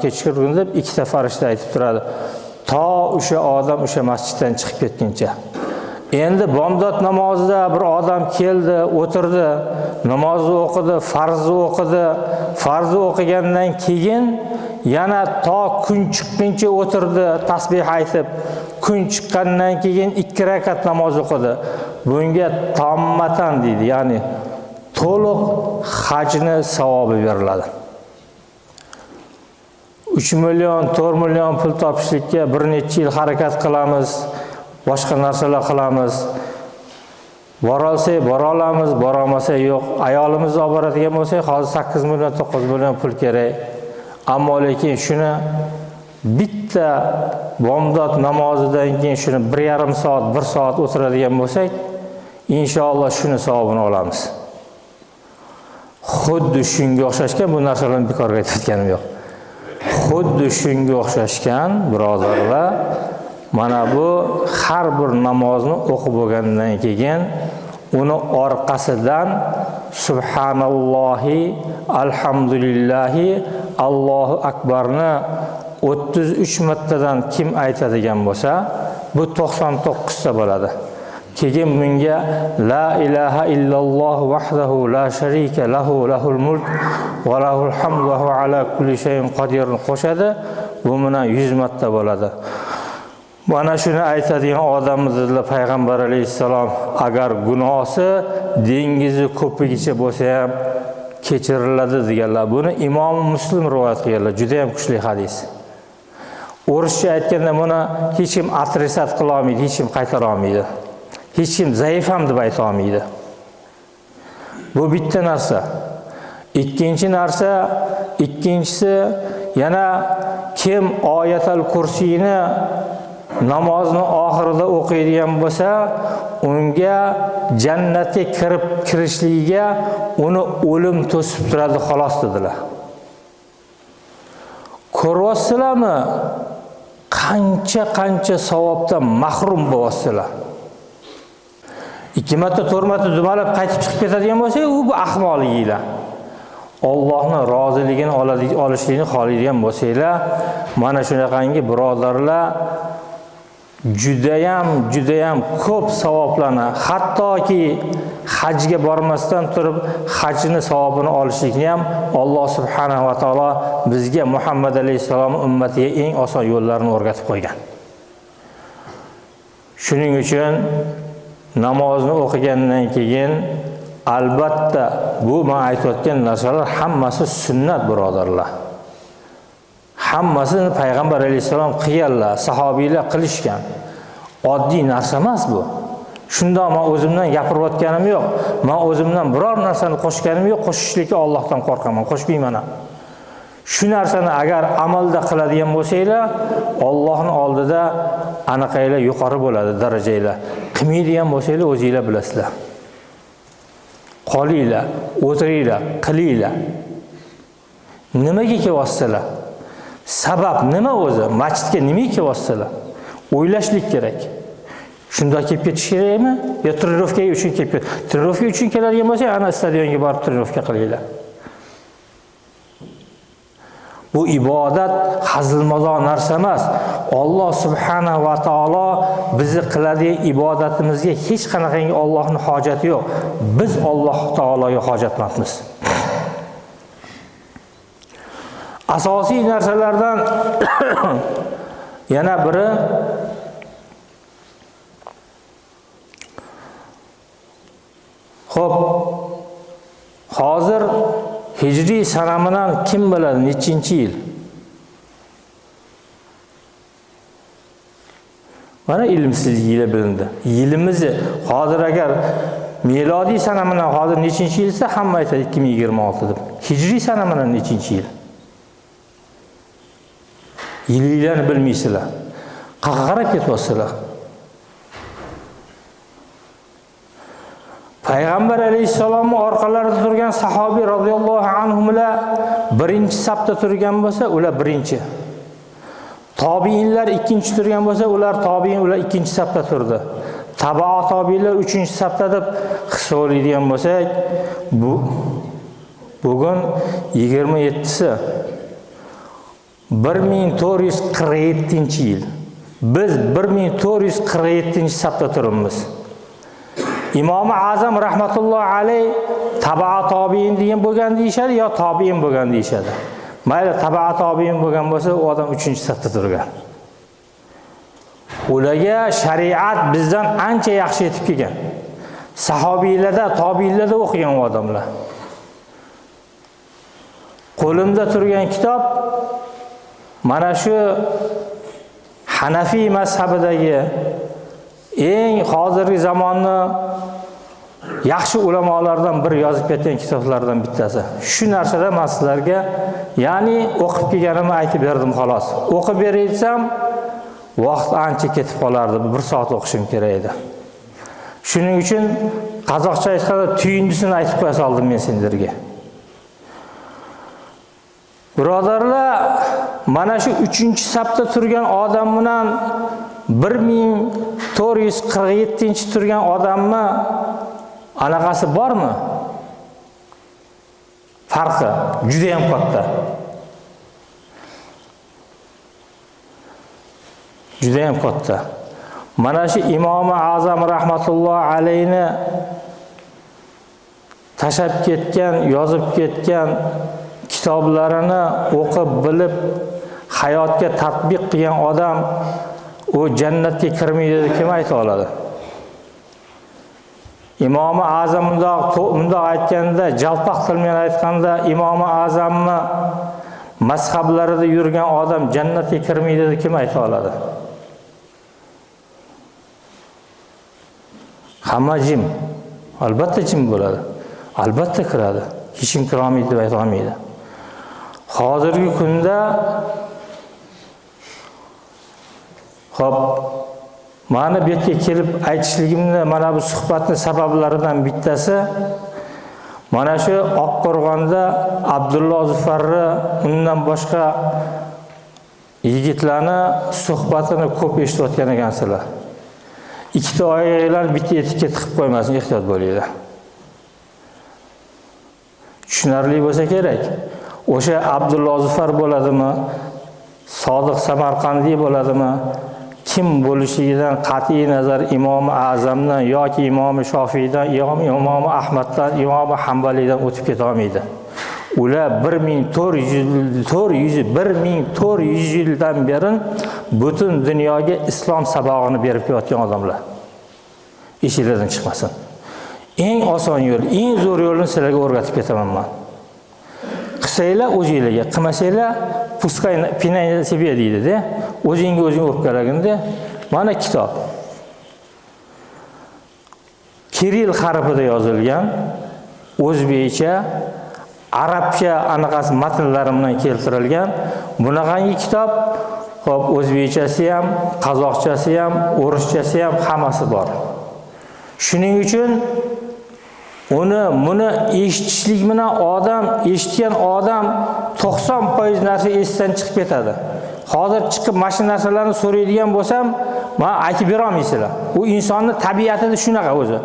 Kechqurun deb ikkita farishta aytib turadi. To o'sha odam o'sha masjiddan chiqib ketguncha. Endi bomdod namozida bir odam keldi, o'tirdi, namozni o'qidi, farzni o'qidi. Farzni o'qigandan keyin yana to kun chiqquncha o'tirdi, tasbih aytib. Kun chiqqandan keyin 2 rakat namoz o'qidi. Bunga tommatan deydi, ya'ni to'liq hajni savobi beriladi. 3 million, 4 million pul topishlikka bir necha yil harakat qilamiz, boshqa narsalar qilamiz. Borolsak bora olamiz, bora olmasak yo'q. Ayolimizni olib boradigan bo'lsak, hozir 8 million, 9 million pul kerak. Ammo lekin shuni bitta bomdod namozidan keyin shuni 1,5 soat, 1 soat o'tiradigan bo'lsak, inshaalloh shuni savobini olamiz. Xuddi shunga o'xshashgan bu narsalarni bekorga aytayotganim yo'q. Xuddi shunga o'xshashgan birodarlar, mana bu har bir namozni o'qib bo'lgandan keyin uni orqasidan subhanallohi, alhamdulillahi, Allohu akbarni 33 martadan kim aytadigan bo'lsa, bu 99 ta bo'ladi. Keyin bunga la ilaha illalloh vahdahu la sharika lahu lahul mulk va lahul hamdu va huwa ala kulli shay'in qodirni qo'shadi. Bu bilan 100 marta bo'ladi. Mana shuni aytadigan odamni dedilar payg'ambar alayhissalom, agar gunohsi dengizi ko'pigicha bo'lsa ham kechiriladi deganlar. Buni Imom Muslim rivoyat qilganlar. Juda ham kuchli hadis. O'rischa aytganda buni hech kim отрицать qila olmaydi, hech kim qaytara olmaydi. Hech kim zaif ham deb ayta olmaydi. Bu bitta narsa. Ikkinchi narsa, ikkinchisi yana kim oyatal kursiyni namozni oxirida o'qiydigan bo'lsa, unga jannatga kirib kirishligiga uni o'lim to'sib turadi xolos dedilar. Ko'ryapsizlarmi? Qancha-qancha savobdan mahrum bo'lyapsizlar. 2 marta, 4 marta dumalab qaytib chiqib ketadigan bo'lsa, u bu ahmoqliginglar. Allohning roziligini olishlikni xohlaydigan bo'lsanglar, mana shunaqangi birodarlar judayam ko'p savoblarni, hattoki hajga bormasdan turib hajni savobini olishlikni ham Alloh subhanahu va taolo bizga Muhammad alayhissalom ummatiga eng oson yo'llarni o'rgatib qo'ygan. Shuning uchun namozni o'qigandan keyin albatta bu men aytayotgan narsalar hammasi sunnat birodarlar. Hammasini payg'ambar alayhissalom qilganlar, sahobiylar qilishgan. Oddiy narsa emas bu. Shundoq men o'zimdan gapirayotganim yo'q. Men o'zimdan biror narsani qo'shganim yo'q, qo'shishlikka Allohdan qo'rqaman, qo'shmayman ham. Shu narsani agar amalda qiladigan bo'lsanglar, Allohning oldida anaqanglar yuqori bo'ladi darajanglar. Qilmaydigan bo'lsanglar o'zinglar bilasizlar. Qolinglar, o'tiringlar, qilinglar. Nimaga kelyapsizlar? Sabab nima o'zi? Masjidga nimaga kelyapsizlar? O'ylashlik kerak. Shundoq kelib ketish kerakmi? Yo trenirovka uchun kelib ket. Trenirovka uchun keladigan bo'lsa, ana stadionga borib trenirovka qilinglar. Bu ibodat hazil-mazoq narsa emas. Alloh subhanahu va taolo bizni qiladigan ibodatimizga hech qanaqangi Allohning hojati yo'q. Biz Alloh taologa hojatmandmiz. Asosiy narsalardan yana biri xo'p, hozir hijriy sanamidan kim biladi nechinchi yil? Mana ilmsizligiga bilindi. Yilimizni hozir agar milodiy sanamidan hozir nechinchi yil desa, hamma aytadi 2026 deb. Hijriy sanamidan nechinchi yil? Yillarni bilmaysizlar. Qayerga qarab ketyapsizlar? Payg'ambar alayhissalomning orqalarida turgan sahobiy radhiyallohu anhumlar birinchi safda turgan bo'lsa, ular birinchi. Tobiinlar ikkinchi turgan bo'lsa, ular tobiin, ular ikkinchi safda turdi. Tabiat tobiinlar uchinchi safda deb hisoblaydigan bo'lsak, bu bugun 27-si. 1447-yil. Biz 1447-safda turibmiz. Imomi Azam rahmatullohi alayh tabaa tobiin degan bo'lgan deyishadi yo tobiin bo'lgan deyishadi. Mayli tabaa tobiin bo'lgan bo'lsa, u odam 3-safda turgan. Ularga shariat bizdan ancha yaxshi yetib kelgan. Sahobiylarda, tobiinlarda o'qigan u odamlar. Qo'limda turgan kitob mana shu Hanafiy mazhabidagi eng hozirgi zamonni yaxshi ulamolardan bir yozib ketgan kitoblardan bittasi. Shu narsada men sizlarga, ya'ni o'qib kelganimni aytib berdim xolos. O'qib beraysam vaqt ancha ketib qolardi, 1 soat o'qishim kerak edi. Shuning uchun qozoqcha aytganda tuyundisini aytib qo'ya soldim men sizlarga. Birodarlar, mana shu 3-safda turgan odam bilan 1447-turgan odamni anaqasi bormi? Farqi juda ham katta. Juda ham katta. Mana shu Imomi Azam rahmatullohi alayni tashab ketgan, yozib ketgan kitoblarini o'qib bilib hayotga tatbiq qilgan odam u jannatga kirmaydi deb kim ayta oladi? Imomi Azam bundoq aytganda, jalpoq til bilan aytganda, Imomi Azamni mazhablarida yurgan odam jannatga kirmaydi deb kim ayta oladi? Hamma jim. Albatta jim bo'ladi. Albatta kiradi. Hech kim kira olmaydi deb ayta olmaydi. Hozirgi kunda xo'p, mana bu yerga kelib aytishligimni, mana bu suhbatning sabablaridan bittasi mana shu Oqqo'rg'onda Abdulloh Zufarni, undan boshqa yigitlarni suhbatini ko'p eshitayotgan ekansizlar. Ikkita oyog'inglar bitta etikka tiqib qo'ymasin, ehtiyot bo'linglar. Tushunarli bo'lsa kerak. O'sha Abdulloh Zufar bo'ladimi, Sodiq Samarqandiy bo'ladimi, kim bo'lishidan qat'iy nazar Imomi Azamdan yoki Imomi Shofiydan, Imomi Ahmaddan, Imomi Hanbaliydan o'tib keta olmaydi. Ular 1400 yildan beri butun dunyoga islom sabog'ini berib kelayotgan odamlar. Esinglardan chiqmasin. Eng oson yo'l, eng zo'r yo'lni sizlarga o'rgatib ketaman men. Qilsanglar o'zinglarga, qilmasanglar пускай пинай на себе deydi-da. O'zingga o'zing o'pkalagin-da. Mana kitob. Kiril harfida yozilgan, o'zbekcha, arabcha anaqasi matnlari bilan keltirilgan bunaqangi kitob. Xo'p, o'zbekchasi ham, qozoqchasi ham, o'rischasi ham hammasi bor. Shuning uchun uni buni eshitishlik bilan odam, eshitgan odam 90% narsa esidan chiqib ketadi. Hozir chiqib mana shu narsalarni so'raydigan bo'lsam, men aytib bera olmaysizlar. U insonning tabiatida shunaqa o'zi.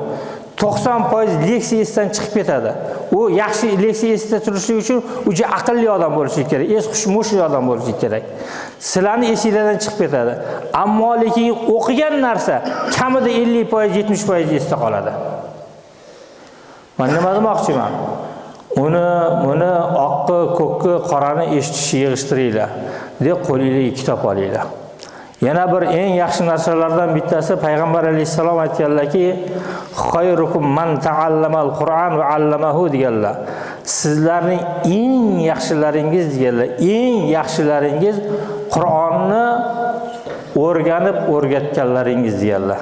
90% leksiya esidan chiqib ketadi. U yaxshi leksiya esida turishi uchun u juda aqlli odam bo'lishi kerak, es hushmushli odam bo'lishi kerak. Sizlarning esingizdan chiqib ketadi. Ammo lekin o'qigan narsa kamida 50%, 70% esda qoladi. Men nima demoqchiman? Uni, buni oqqi, ko'kki, qorani eshitishni yig'ishtiringlar. Deb qo'lingizga kitob olinglar. Yana bir eng yaxshi narsalardan bittasi Payg'ambar alayhissalom aytganlarki, "Xayrukum man ta'allamal Qur'an va 'allamahu" deganlar. Sizlarning eng yaxshilaringiz deganlar, eng yaxshilaringiz Qur'onni o'rganib o'rgatganlaringiz deganlar.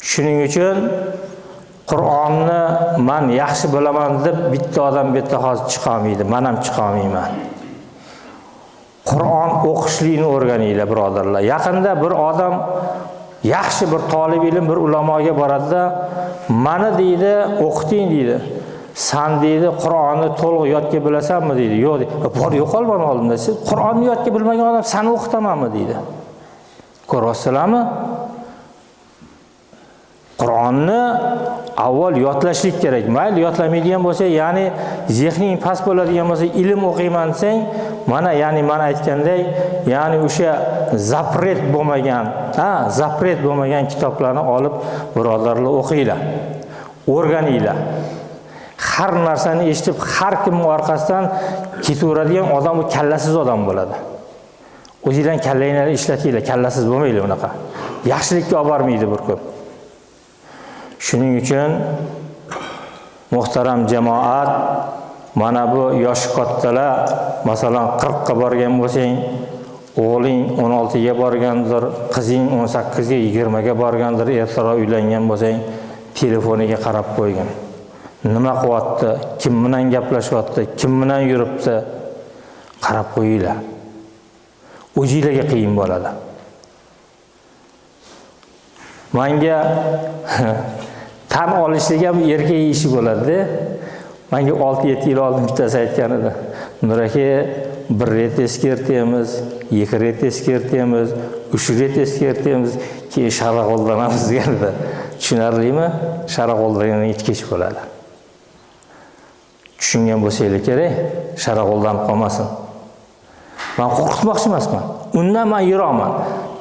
Shuning uchun Qur'onni men yaxshi bilaman deb bitta odam bu yerda hozir chiqa olmaydi, men ham chiqa olmayman. Qur'on o'qishlikni o'rganinglar, birodarlar. Yaqinda bir odam yaxshi bir tolib ilm, bir ulamoga boradi-da, "Mani deydi, o'qiting" deydi. "San deydi, Qur'onni to'liq yodga bilasanmi?" deydi. "Yo'q" deydi. "Bor, yo'qol meni oldimda. Siz Qur'onni yodga bilmagan odam seni o'qitamanmi?" deydi. Ko'ryapsizlarmi? Qur'onni avval yodlashlik kerak. Mayli yodlamaydigan bo'lsa, ya'ni zehning past bo'ladigan bo'lsa, ilm o'qiyman desang, mana ya'ni mana aytganday, ya'ni o'sha zapret bo'lmagan, zapret bo'lmagan kitoblarni olib birodarlar o'qinglar, o'rganinglar. Har narsani eshitib, har kimning orqasidan ketaveradigan odam u kallasiz odam bo'ladi. O'zinglar kallanglarni ishlatinglar, kallasiz bo'lmanglar unaqa. Yaxshilikka olib bormaydi bir kun. Shuning uchun muhtaram jamoat, mana bu yoshi kattalar, masalan 40 ga borgan bo'lsang, o'g'ling 16 ga borgandir, qizing 18 ga, 20 ga borgandir, ertaroq uylangan bo'lsang, telefoniga qarab qo'ygin. Nima qilyapti, kim bilan gaplashyapti, kim bilan yuribdi, qarab qo'yinglar. O'zinglarga qiyin bo'ladi. Menga tan olishlik ham erkak ishi bo'ladi-da. Menga 6-7 yil oldin bittasi aytgan edi. Nur aka, bir ret eskertamiz, 2 ret eskertamiz, 3 ret eskertamiz, keyin shara qo'llanamiz degan edi. Tushunarlimi? Shara qo'llangandan kech bo'ladi. Tushungan bo'lsanglar kerak, shara qo'llanib qolmasin. Men qo'rqitmoqchi emasman. Undan men yiroqman.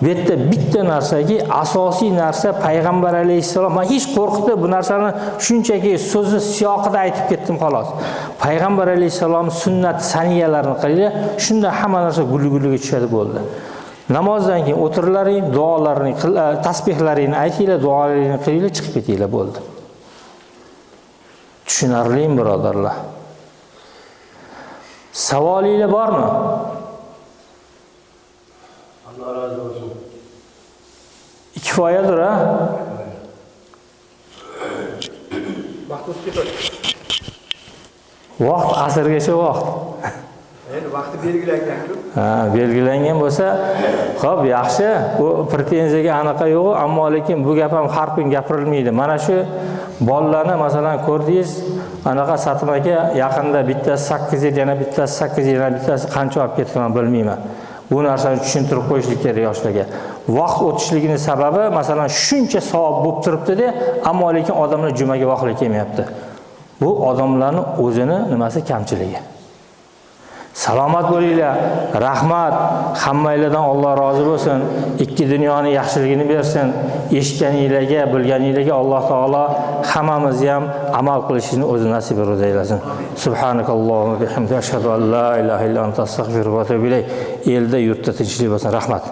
Bu yerda bitta narsaki, asosiy narsa payg'ambar alayhissalom, men hech qo'rqitib bu narsani shunchaki so'zni siyoqida aytib ketdim xolos. Payg'ambar alayhissalom sunnat saniyalarini qilinglar, shunda hamma narsa guli-guliga tushadi bo'ldi. Namozdan keyin o'tirlaring, duolarini, tasbihlaringni aytinglar, duolaringni qilinglar, chiqib ketinglar bo'ldi. Tushunarlimi birodarlar? Savolinglar bormi? Allah razı olsun. Kifoyadir ha? Vaqt o'tib ketadi. Vaqt asrgacha vaqt. Endi vaqti belgilangan-ku. Ha, belgilangan bo'lsa, xo'p, yaxshi. U pretenziyaga anaqa yo'q, ammo lekin bu gap ham har kun gapirilmaydi. Mana shu bolalarni masalan ko'rdingiz, anaqa Satim aka yaqinda bittasi 8 yil, yana bittasi 8 yil, yana bittasi qancha olib ketdi men bilmayman. Bu narsani tushuntirib qo'yishlik kerak yoshlarga. Vaqt o'tishligining sababi, masalan, shuncha savob bo'lib turibdi-da, ammo lekin odamlar jumaga vaqtli kelmayapti. Bu odamlarning o'zini nimasi kamchiligi. Salomat bo'linglar, rahmat, hammanglardan Alloh rozi bo'lsin, ikki dunyoni yaxshiligini bersin, eshitganinglarga, bilganinglarga Alloh taolo hammamizni ham amal qilishini o'zi nasib aylasin. Subhanakallohumma bihamdika ashhadu an la ilaha illa anta astag'firuka va atubu ilayk. Elda yurtda tinchlik bo'lsin. Rahmat.